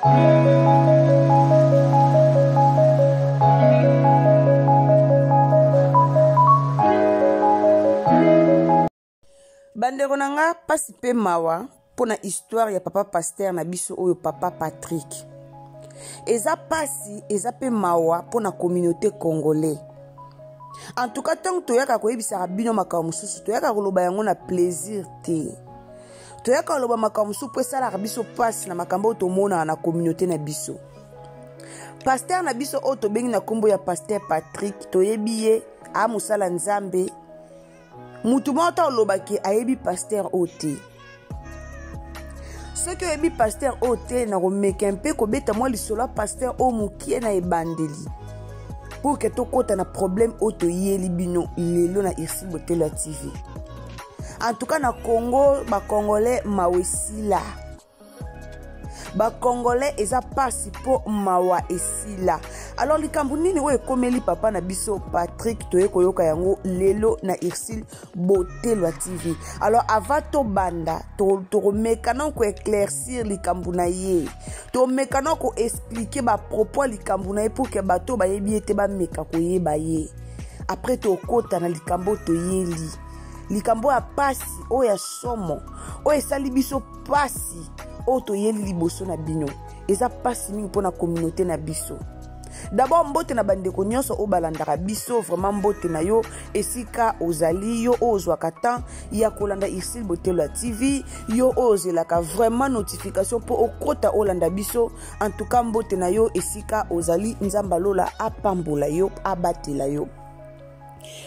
Bandeko na nga, pasi pe mawa mpo na histoire ya papa pasteur na biso oyo papa Patrick. Eza pasi, eza pe mawa mpo na communauté congolais. En tout cas, ntango toyaka koyebisaka bino makambo mosusu, toyaka koloba yango na plaisir te. Toyaka koloba makambo mosusu mpo esalaka biso pasi na makambo oyo tomonaka na communauté na biso. Pasteur na biso oyo tobengi na nkombo ya pasteur Patrick, toyebi ye, a mosala Nzambe. Mutu moko ta olobaki ayebi pasteur oyo te. Soki oyebi pasteur oyo te, nakomeka mpe kobeta mwa lisolo ya pasteur oyo mokie na ebandeli pour que tokota na problème oyo toyeli bino lelo na Ursule Botelwa TV. En tout cas na Congo, ba Congolais mawesila. Ba Congolais eza pasi po mawa esila. Alors likambo nini oyo ekomeli papa na biso Patrick, toye koyoka yango lelo na Ursule Botelwa TV. Alors avant tobanda, tokomeka na ko éclaircir likambo na ye. Tomeka na ko expliquer ba propos likambo na ye pour que bato bayebi ete bameka koyeba ye. Après tokota na likambo toyeli. Likambo ya pasi oyo ya somo oyo esali biso pasi oyo toyeli liboso na bino eza pasi mingi mpona communauté na biso. D'abord mbote na bandeko nyonso oyo balandaka biso, vraiment mbote na yo esika ozali, yo oyo ozwaka temps ya kolanda Ursule Botelwa TV, yo oyo ozelaka vraiment notification mpo okota olanda biso. En tout cas mbote na yo esika ozali, Nzambe alola apambola yo, abatela yo.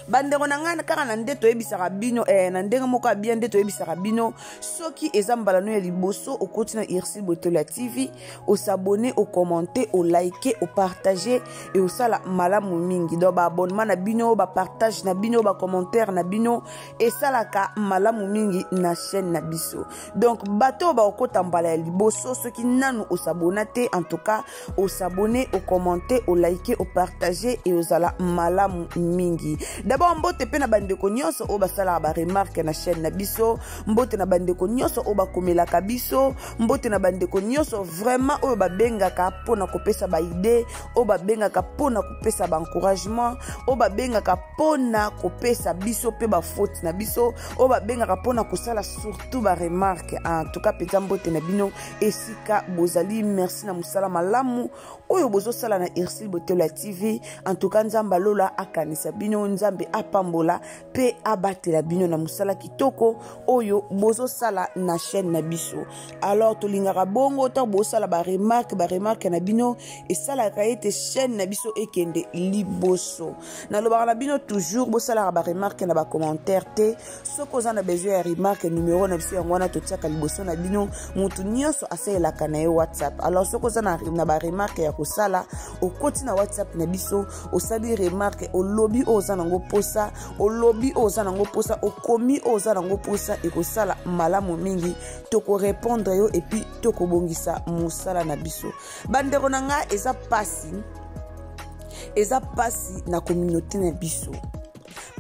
Bandeko na ngai, kaka na nde toyebisaka bino, na ndenge moko ya bien nde toyebisaka bino, soki eza mbala no ya liboso okoti na Ursule Botelwa TV, osabonner, okommente, olike, opartage e osala malamu mingi. Donc ba abonnement na bino, ba partage na bino, ba commentaire na bino esalaka malamu mingi na chaîne na biso. Donc bato ba okota mbala ya liboso, soki nanu osabona te, en tout cas osabonner, okommente, olike, opartage e ozala malamu mingi. D'abord mbote pe na bandeko nyonso oyo basalaka ba remarque na chaîne na biso, mbote na bandeko nyonso oyo bakomelaka biso, mbote na bandeko nyonso vraiment oyo babengaka mpona kopesa ba idée, oyo babengaka mpona kopesa ba encouragement, oyo babengaka mpona kopesa biso pe ba faute na biso, oyo babengaka mpona kosala surtout ba remarque. En tout cas mpenza mbote na bino esika bozali, merci na mosala malamu oyo bozosala na Ursule Botelwa TV. En tout cas Nzambe alola akanisa bino, Nzambe apambola pe abatela bino na mosala kitoko oyo bozosala na chaîne na biso. Alors tolingaka bongo ntango bosala ba remarque, ba remarque na bino esalaka ete chaîne na biso ekende liboso. Nalobaka na bino toujours bosalaka ba remarque na ba commentaire te. Soki oza na besoin ya remarque, numéro na biso yango wana totiaka liboso na bino, mutu nyonso asalelaka na ye WhatsApp. Alors soki oza na ba remarque ya kosala, okoti na WhatsApp na biso, osali remarque, olobi oyo oza nango posa, olobi oyo oza nango posa, okomi oyo oza nango posa, ekosala malamu mingi, tokorépondre yo et puis tokobongisa mosala na biso. Bandeko na nga, eza pasi, eza pasi na communauté na biso.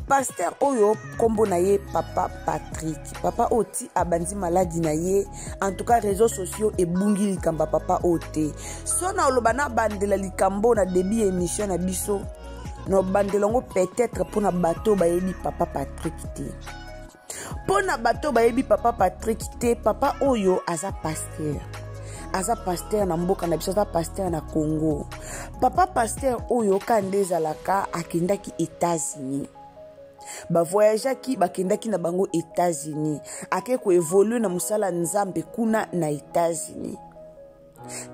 Pasteur oyo kombo na ye papa Patrick, papa oyo ti abandi maladi na ye, en tout cas réseaux sociaux ebungi likambo ya papa oyo te. So na oloba na bandela likambo na début ya émission na biso, na bandela yango peut-être mpona bato bayebi papa Patrick te. Mpona bato bayebi papa Patrick te, papa oyo aza pasteur. Aza pasteur na mboka na biso, aza pasteur na Congo. Papa pasteur oyo ka nde ezalaka akendaki États-Unis. Ba voyageaki, bakendaki na bango États-Unis. Ake ko évoluer na mosala Nzambe kuna na États-Unis.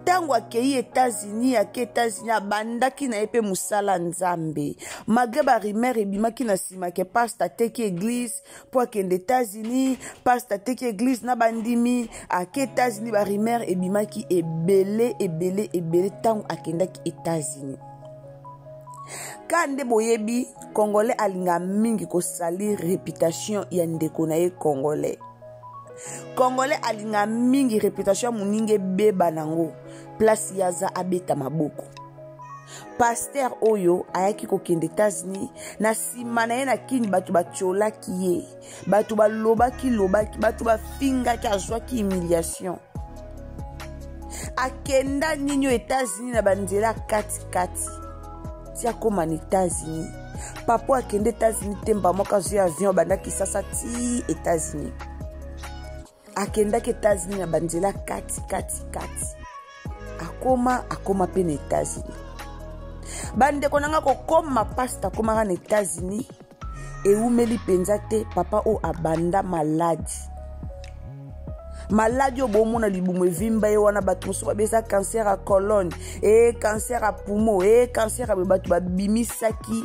Tango akei États-Unis, ake États-Unis, abandaki na ye pe mosala Nzambe. Malgré ba rumeur ebimaki na sima ke pasteur ateki église po akende États-Unis, pasteur ateki église na bandimi, ake États-Unis, ba rumeur ebimaki ebele, ebele, ebele tango akendaki États-Unis. Ka nde boyebi, Congolais alinga mingi kosalir réputation ya ndeko na ye Congolais. Congolais alinga mingi réputation ya moninga ebeba nango, place yaza abeta maboko. Pasteur oyo ayaki kokende États-Unis, na nsima na ye na Kin bato batiolaki ye, bato balobaki lobaki, bato bafingaki, azwaki humiliation. Akenda nini oyo États-Unis na banzela katikati ti akóma na États-Unis. Papa akende États-Unis te mba moko azwi avion abanda Kisasa ti États-Unis. Akendaki États-Unis na banzela kati kati kati, akoma akoma mpe na États-Unis. Bandeko na nga, kokoma pasta akomaka na États-Unis ewumeli mpenza te. Papa oyo abanda maladi, maladi oyo bomona libumu evimba ye wana. Bato mosusu babeza cancer ya colonne, e cancer ya poumon, e cancer ya bato babimisaki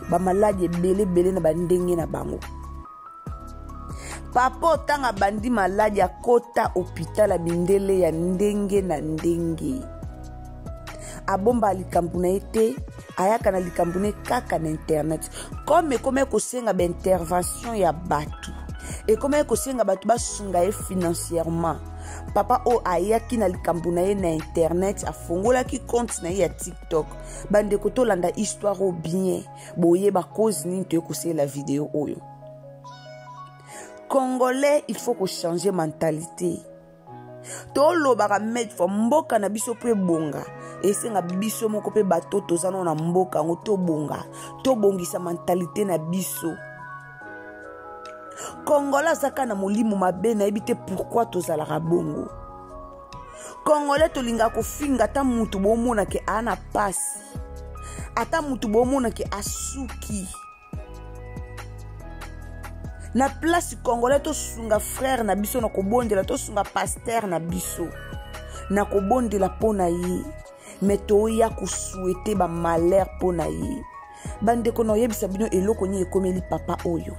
bamaladi ebele ebele na bandenge na bango. Papa ntango abandi maladi, akota hôpital ya mindele ya ndenge na ndenge. Abomba likambo na ye te, ayaka na likambo na ye kaka na internet. Comme ekomi kosenga baintervention ya bato, ekomi kosenga bato basunga ye financièrement, papa oyo ayaki na likambo na ye na internet, afongolaki compte na ye ya TikTok. Bandeko, tolanda histoire oyo bien, boyeba cause nini toye kosalela video oyo. Congolais, il faut kochanger mentalité. Tolobaka maintes fois, mboka na biso mpo ebonga, esenga biso moko mpe bato toza nano na mboka yango tobonga, tobongisa mentalité na biso. Congolais aza kaka na molimo mabe, nayebi te pourquoi tozalaka bongo. Congolais tolingaka kofinga. Ata mutu bomonake aa na pasi, ata mutu bomonake asuki na place, congolais tosunga frère na biso na kobondela, tosunga pasteur na biso na kobondela mpo na ye, mais toya kosouhaiter bamalheur mpo na ye. Bandeko, na oyebisa bino eloko nini ekomeli papa oyo,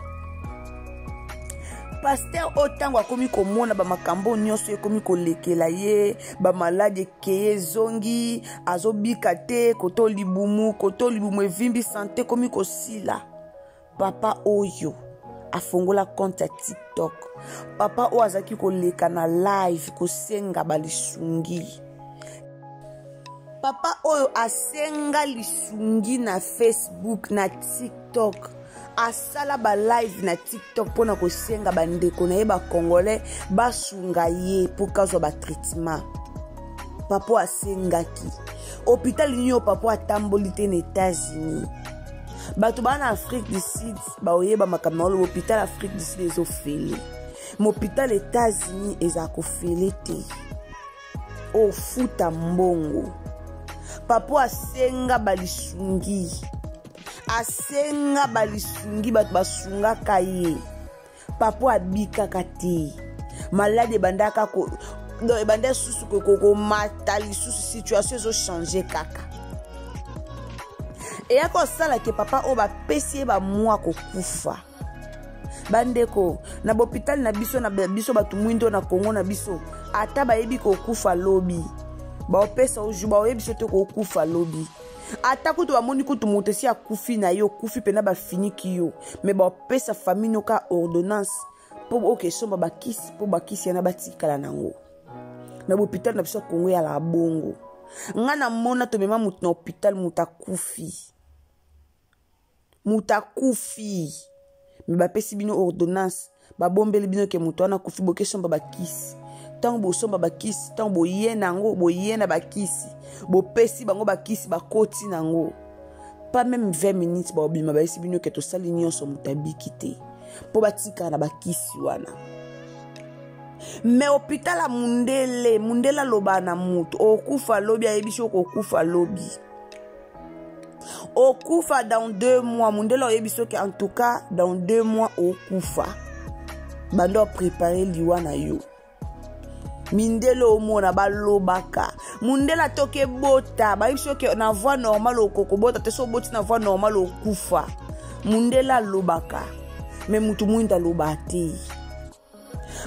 pasteur oyo. Ntango akomi komona bamakambo nyonso ekomi kolekela ye, bamaladi ekeye ezongi, azobika te, koto libumu, koto libumu evimbi, santé ekomi kosila, papa oyo afongola compte ya TikTok. Papa oyo azalaki koleka na live kosenga balisungi. Papa oyo asenga lisungi na Facebook, na TikTok, asala balive na TikTok mpona kosenga bandeko na ye bacongolais basunga ye mpo kazwa batraitement. Papa asengaki hôpital nini oyo papa atamboli te na États-Unis. Bato baa na Afrique du Sud baoyeba makambo na oloba. Hôpital Afrique du Sud ezofele, ma hôpital États-Unis eza kofele te, ofuta mbongo. Papa asenga balisungi, asenga balisungi, bato basungaka ye. Papa abikaka te, maladi ebandaka donc ebanda susu komata lisusu, situation ezochanger kaka. Eyaka osalake papa oyo bapesi ye bamwa kokufa. Bandeko, na bahôpital na biso, na biso bato mwindo na Kongo na biso, ata bayebi kokufa lobi, baopesa oju, baoyebi so te kokufa lobi. Ata kutu bamoni kutu moto esi akufi na ye, okufi mpena, bafiniki yo, mais baopesa famille noka ordonnance mpo oke esomba bakisi, mpo bakisi yana batikala nango na bahôpital na biso ya Kongo. Eyalaka bongo. Nga namona tomema moto na hôpital, moto akufi, moto akufi, mais bapesi bino ordonnance, babombeli bino ke moto wana akufi, bokesomba bakisi. Ntango bosomba bakisi, ntango boye nango, boye na bakisi, bopesi bango bakisi, bakoti nango, pas même 20 minutes baobima, bayesi bino ke tosali nyonso, moto abiki te, mpo batikala na bakisi wana. Mais hôpital ya mundele, mundele alobaka na moto: okufa lobi. Ayebisi okokufa lobi, okufa dans 2 mois. Mundele oyebi soki en tout cas dans 2 mois okufa, bando aprépare liwa na yo. Mindele omona balobaka, mundele atoki ebota, bayebi soki na voie normale okokobota te, so oboti na voie normale okufa. Mundele alobaka, mais mutu mwindu alobaka te.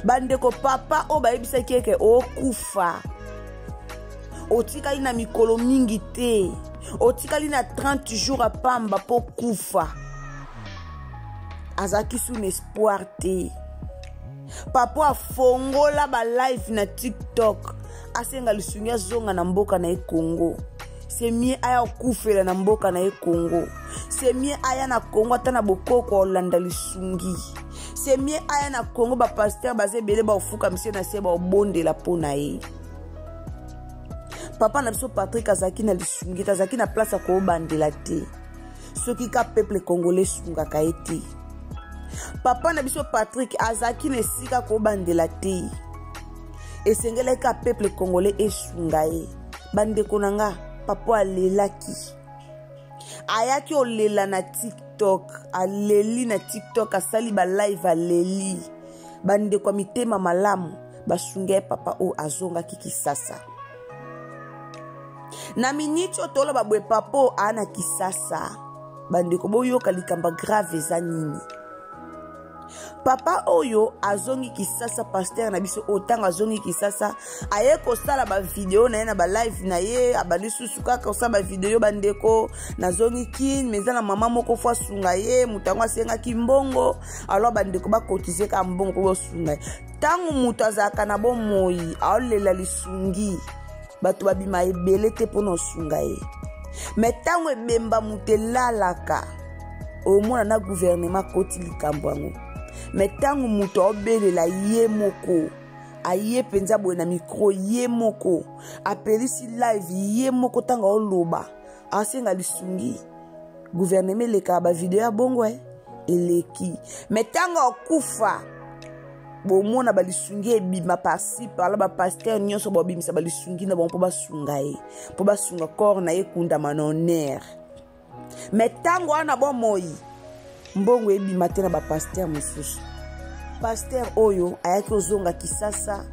Bandeko, papa oyo bayebisaki eke okufa, otikali na mikolo mingi te, otikali na 30 jours apamba mpo kufa, azalaki su na espoir te. Papa afongola balive na TikTok, asenga lisungi, azonga na mboka na ye Congo. C'est mieux aya kokufela na mboka na ye Congo, c'est mieux aya na Congo ata na bokoko olanda lisungi, c'est mieux aya na Congo, bapasteur baza ebele, baofuka misie na se, baobondela mpo na ye. Papa na biso Patrick azalaki na lisungi te, azalaki na place ya kobandela te. Soki ka peuple congolais esungaka ye te. Papa na biso Patrick azalaki na esika kobandela te. Esengelaki ka peuple congolais esunga ye. Bandeko na nga, papa alelaki. Ayaki olela na TikTok, aleli na TikTok, asali ba live aleli. Bandeko ya mitema malamu basunga ye papa oyo azongaki Kisasa. Na miniti oyo toloba boye papa oyo aa na Kisasa. Bandeko boyoka likambo grave eza nini? Papa oyo azongi Kisasa, pasteur na biso oyo ntango azongi Kisasa aye kosala bavideo na ye na balive na ye, abandi susu kaka kosala bavideo. Bandeko, nazongi Kin, mais eza na mama moko fo asunga ye, moto yango asengaki mbongo, alors bandeko bakotize kaka mbongo mpo bosunga ye. Ntango moto azalaka na bomoi aolela lisungi, bato babima ebele te mpona osunga ye. Me ntango ebemba moto elalaka, omona na gouvernement akoti likambo yango. Me ntango moto aobelela ye moko, aye mpenza boye na mikro ye moko, apelisi live ye moko, ntango aoloba asenga lisungi, gouvernement elekaka bavideo ya bongo eleki. Me ntango akufa, bomona balisungi ebima parci parla, bapaster nyonso babimisa balisungi na bango mpo basunga ye, mpo basunga corps na ye ekundama na honneur. Me ntango wana bomoi, mbongo ebima te na bapaster mosusu. Paster oyo ayaki ozonga Kisasa,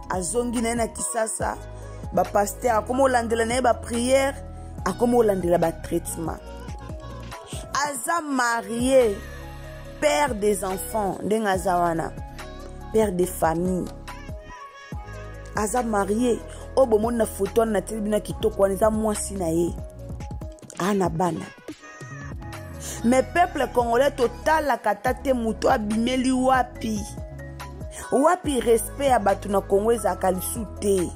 azongi na ye na Kisasa, bapaster akoma olandela na ye bapriere, akoma olandela batraitement. Aza marie, père des enfants, ndenge aza wana père de famille, aza marie. Oyo bomoni na foto wana natieli bino ya kitoko wana eza mwasi na ye, aa na bana. Mais peuple congolais totalaka ata te moto abimeli wapi wapi. Respect ya bato na Congo ezalaka lisu te,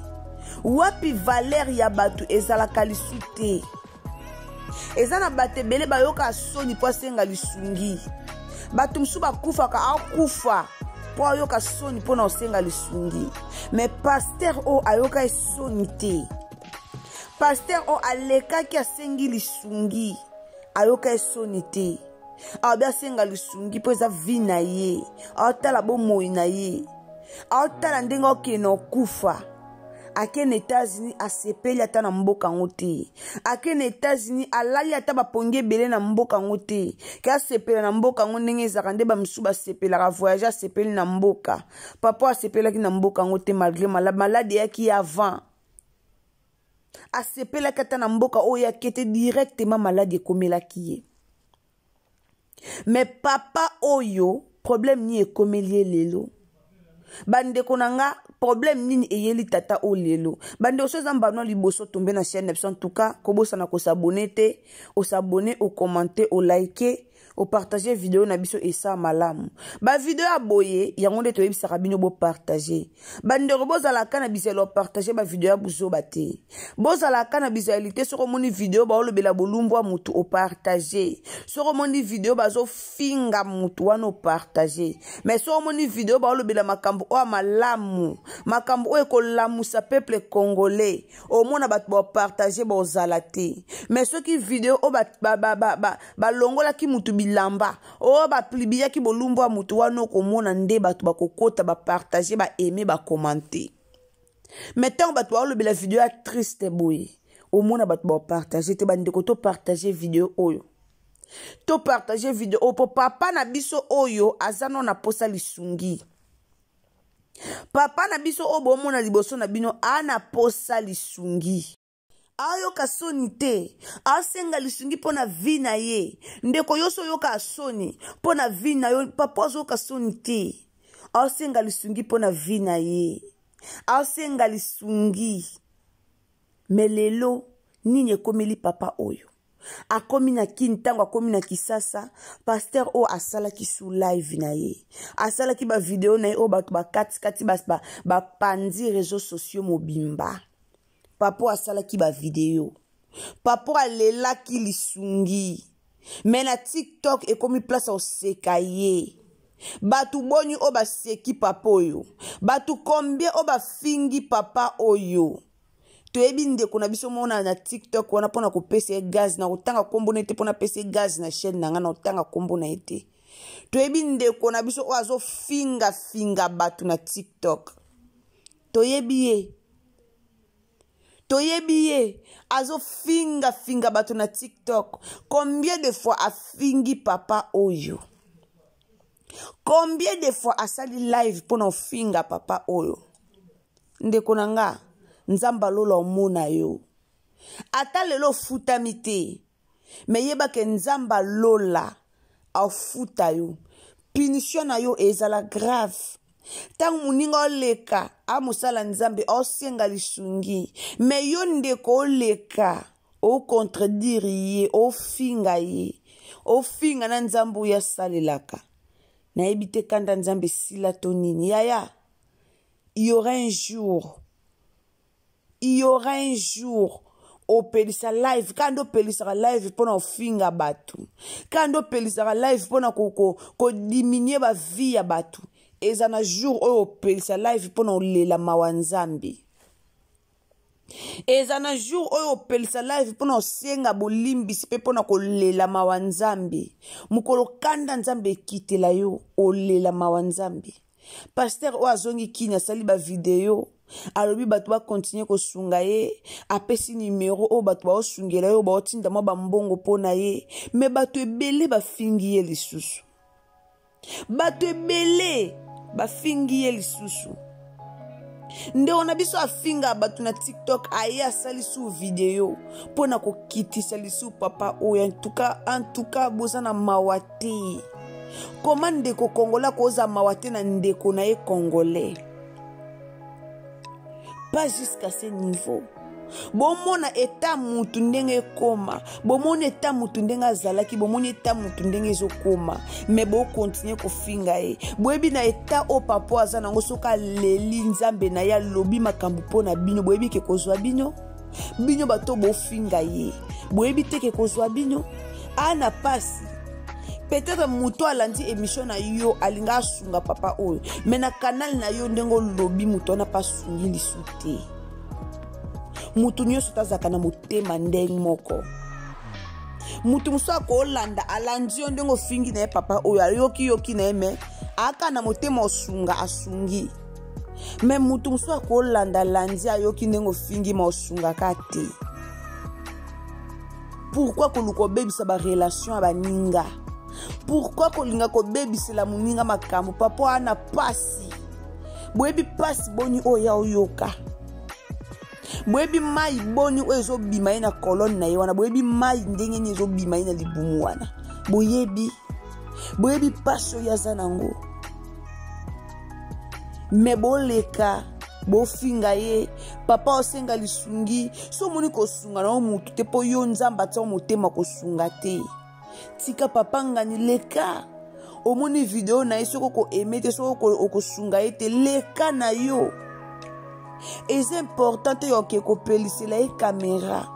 wapi valeur ya bato ezalaka lisu te. Eza na bato ebele bayoka soni mpo asenga lisungi. Bato mosusu bakufaka, akufa mpo ayoka soni mpo na kosenga lisungi. Mais paster oyo ayoka soni te. Paster oyo alekaki asengi lisungi, ayoka soni te. Aobi asenga lisungi mpo eza vi na ye, aotala bomoi na ye, aotala ndenge okende okufa. Ake na États-Unis, asepeli ata na mboka yango te. Ake na États-Unis, alali ata bapongi ebele na mboka yango te, ke asepela na mboka yango ndenge ezalaka nde bamisusu basepelaka voyage, asepeli na mboka. Papa asepelaki na mboka yango te, malgré maladi eyaki ye avant. Asepelaki ata na mboka oyo ake te, directement maladi ekomelaki ye. Me papa oyo, problème nini ekomeli ye lelo? Bandeko na nga, problème nini eyeli tata oyo lelo? Bandeko, so eza mbano liboso tombe na chaîne na biso, en tout cas kobosana kosabone te. Osabone, okommente, olike, opartage video na biso, esa malamu. Bavideo ya boye yango nde toyebisaka bino bopartage. Bandeko, bozalaka na bizalo ya partage bavideo ya buzoba te, bozalaka na bizaleli te. Soki omoni video baolobela bolumbu ya motu, opartage. Soki omoni video bazofinga motu wana, opartage. Mais soki omoni video baolobela makambo oyo ya malamu, makambo oyo ekolamusa peuple congolais, omona bato bapartage bozala te. Mais soki video oyo balongolaki mutu bilamba, oyo baplibiyaki bolumbu ya mutu wana, okomona nde bato bakokota, bapartage, baaime, bakomante. Mais ntango bato baolobela video ya triste boye, omona bato bapartage te. Bandeko, topartage video oyo, topartage video oyo mpo papa na biso oyo aza no na posa lisungi. Papa na biso oyo bomona liboso na bino ana posa lisungi, ayoka soni te, asenga lisungi mpo na vi na ye. Ndeko, yo so oyoka soni mpo na vi na yo. Papa azoyoka soni te, asenga lisungi mpo na vi na ye, asenga lisungi. Me lelo nini ekomeli papa oyo? Akomi na Kini, ntango akomi na Kisasa, paster oyo asalaki su live na ye, asalaki bavideo na ye oyo bato bakatikati, bapandi réseau sociaux mobimba. Papa oyo asalaki bavideo, papa oyo alelaki lisungi, me na TikTok ekomi place oseka ye. Bato boni oyo baseki papa oyo? Bato combien oyo bafingi papa oyo? Toyebi ndeko na biso mona na TikTok wana mpona kopesa ye gaz na kotanga nkombo na ye te, mpona apesa ye gaz na chaîne na ngai na kotanga nkombo na ye te. Toyebi ndeko na biso oyo azofingafinga bato na TikTok, toyebi ye, toyebi ye azofingafinga bato na TikTok. Combien de fois afingi papa oyo? Combien de fois asali live mpona ofinga papa oyo? Ndeko na nga, Nzambe alola omona yo. Ata lelo ofutami te, me yeba ke Nzambe alola afuta yo. Punition na yo ezala grave. Ntango moninga oleka amosala Nzambe, osenga lisungi, me yo ndeko oleka ocontredire ye, ofinga ye, ofinga na Nzambe oyo asalelaka. Nayebi te kanda Nzambe esila to nini. Yaya, il y aura un jour, il y aura un jour opelisa live. Kaka nde opelisaka live mpona ofinga bato, kaka nde opelisaka live mpona kodiminue ko, ko bavie ya bato. Eza na jour oyo opelisa live mpona olela mawa Nzambe. Eza na jour oyo opelisa live mpona osenga bolimbisi mpe mpona kolela mawa Nzambe. Mokolo kanda Nzambe ekitela yo, olela mawa Nzambe. Pasteur oyo azongi Kini, asali bavideo, alobi bato bakontinue kosunga ye, apesi nimero oyo bato baosungela ye, oyo baotinda mwa bambongo mpo na ye. Me bato ebele bafingi ye lisusu, bato ebele bafingi ye lisusu. Ndeko na biso afinga bato na TikTok, aye asali su video mpo na kokitisa lisusu papa oyo. Antuka, antuka, boza na mawa te. Koma ndeko Congolais akoza mawa te na ndeko na ye Congolais? Pas jusqu'à ce niveau. Bomona eta mutu ndenge ekoma, bomoni eta mutu ndenge azalaki, bomoni eta mutu ndenge ezokoma, me bokontinue kofinga ye. Boyebi na eta oyo papa aza nango, soki aleli Nzambe na ye, alobi makambo mpo na bino, boyebi ke kozwa bino, bino bato bofinga ye, boyebi te ke kozwa bino ana pasi. Peut-être moto alandi émission na yo alinga asunga papa oyo, me na kanal na yo ndenge olobi, moto wana mpe asungi lisu te. Moto nyonso tazalaka na motema ndenge moko. Moto mosusu akolanda, alandi yo ndenge ofingi na ye papa oyo, ayoki yoki na ye, me aka na motema osunga, asungi. Me moto mosusu akolanda, alandi, ayoki ndenge ofingi, ma osungaka te. Pourquoi koluka obebisa barelation ya baninga? Pourquoi kolinga kobebisela moninga makambo? Papa wana pasi, boyebi pasi boni oyo ya oyoka? Boyebi mai boni oyo ezobima ye na kolone na ye wana? Boyebi mai ndenge nini ezobima ye na libumu wana? Boyebi, boyebi pasi oyo aza nango? Me boleka bofinga ye. Papa osenga lisungi, so omoni kosunga na yo motu te, mpo yo Nzambe atia motema kosunga te. Tika papa ngani, leka. Omoni video na ye, soki okoaime te, soki okosunga ye te, leka na yo. Eza important te yoke kopelisela ye kamera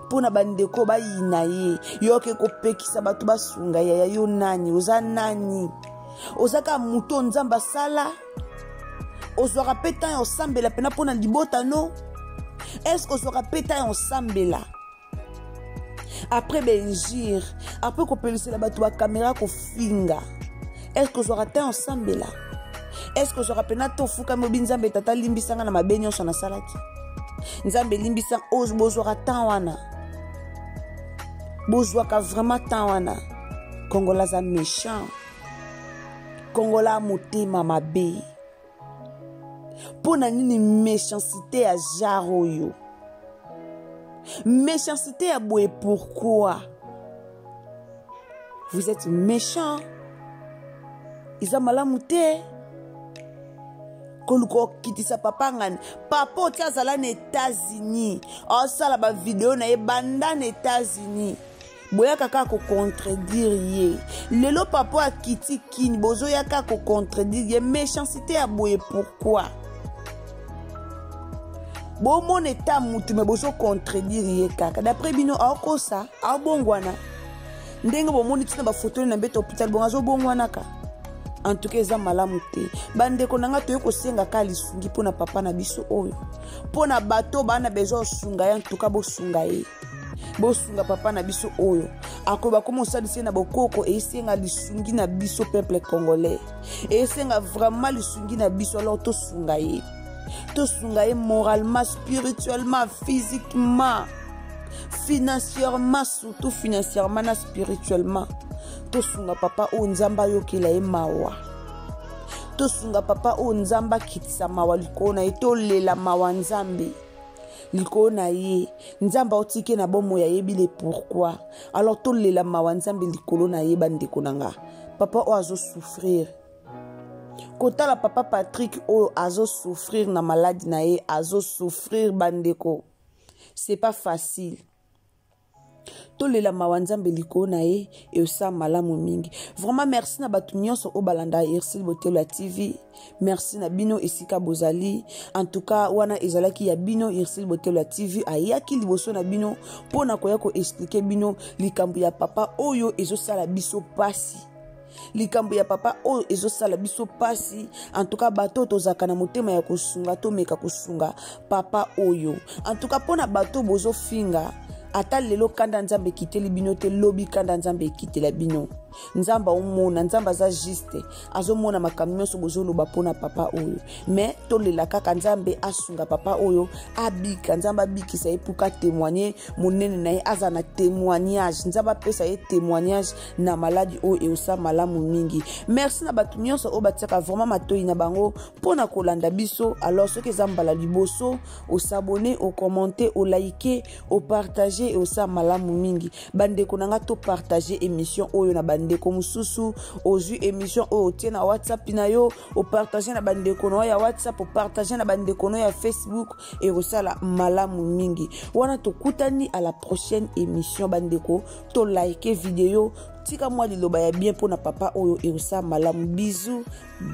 mpo na bandeko bayina ye, yoke kopekisa bato basunga. Yaya, yo nani? Oza nani? Oza kaka moto Nzambe asala. Ozwaka mpe temps ya osambela mpena mpo na libota no? Estce ozwaka mpe temps ya osambela après bainjure, après kopelisela bato bakamera, kofinga? Estce ozwaka temps ya osambela? Estce ozwaka mpena to ofukami, obi: "Nzambe tata, limbisanga na mabe nyonso nasalaki. Nzambe, limbisa"? Bozwaka temps wana? Bozwaka vraiment temps wana? Kongola aza méchant, Kongola motema mabe. Mpo na nini méchanceté ya genre oyo, méchanceté ya boye? Pourquoi vous êtes méchant? Eza malamu te koluka okitisa papa ngani. Papa otia azala na États-Unis, asala bavideo na ye banda na États-Unis, boyaka kaka kocontredire ye. Lelo papa akiti Kini, bozoya kaka kocontredire ye. Méchanceté ya boye, pourquoi? Bomona eta mutu, me bozocontredire ye kaka. D'après bino, aokosa, aobongwana ndenge bomoni ntina bafoto na mbeto hôpital bongo, azobongwanaka. En tout cas eza malamu te. Bandeko na nga, toye kosenga kaka lisungi mpo na papa na biso oyo, mpo na bato baa na besoin osunga ye. En tout cas bosunga ye, bosunga papa na biso oyo akoba koma osalisa ye na bokoko. Esenga lisungi na biso peuple congolais, esenga vraiment lisungi na biso. Alors tosunga ye, tosunga ye moralement, spirituellement, physiquement, financièrement, surtout financièrement na spirituellement. Tosunga papa oyo, Nzambe ayokela ye mawa. Tosunga papa oyo, Nzambe akitisa mawa likolo na ye. Tolela mawa Nzambe likolo na ye. Nzambe aotiki ye na bomoi, ayebi le pourquoi. Alors tolela mawa Nzambe likolo na ye. Bandeko na nga, papa oyo azosouffrir, kotala papa Patrick oyo azosouffrir na maladi na ye, azosouffrir bandeko, c'est pas facile. Tolela mawa Nzambe likolo na ye, esala malamu mingi vraiment. Merci na bato nyonso oyo balandaka Ursile Botelo ya TV. Merci na bino esika bozali. En tout cas wana ezalaki ya bino Ursile Botelo ya TV, ayaki liboso na bino mpo na koya koexpliquer bino likambo ya papa oyo ezosala biso pasi, likambo ya papa oyo ezosala biso pasi. En tout cas bato oyo tozalaka na motema ya kosunga, tomeka kosunga papa oyo. En tout cas mpo na bato bozofinga, ata lelo kanda Nzambe ekiteli bino te, lobi kanda Nzambe ekitela bino. Nzambe aomona, Nzambe aza juste, azomona makambo nyonso bozoloba mpona papa oyo. Mais tolela kaka Nzambe asunga papa oyo abika, Nzambe abikisa ye mpo atémoigne monene na ye, aza na témoignage. Nzambe apesa ye témoignage na maladi oyo, eosa malamu mingi. Merci na bato nyonso oyo batiaka vraiment matoi na bango mpona kolanda biso. Alors soki eza mbala liboso, os'abonner, ocommenter, oliker, opartager, eosa malamu mingi. Bandeko na nga, topartager émission oyo na bandeko mosusu. Ozwi émission oyo, otie na WhatsApp na yo, opartager na bandeko na yo ya WhatsApp, opartager na bandeko na yo ya Facebook, ekosala malamu mingi. Wana tokutani à la prochaine émission. Bandeko, toliker video, tika mwa liloba ya bien mpona papa oyo, ekosala malamu. Bisous,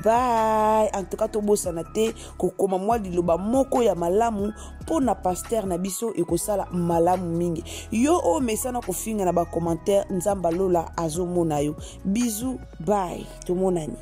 bye. En tout cas tobosana te kokoma mwa liloba moko ya malamu mpona pasteur na biso, ekosala malamu mingi. Yo oyo mesana kofinga na bacommentaire, Nzambe alola azomona yo. Bisous, bye, tomonani.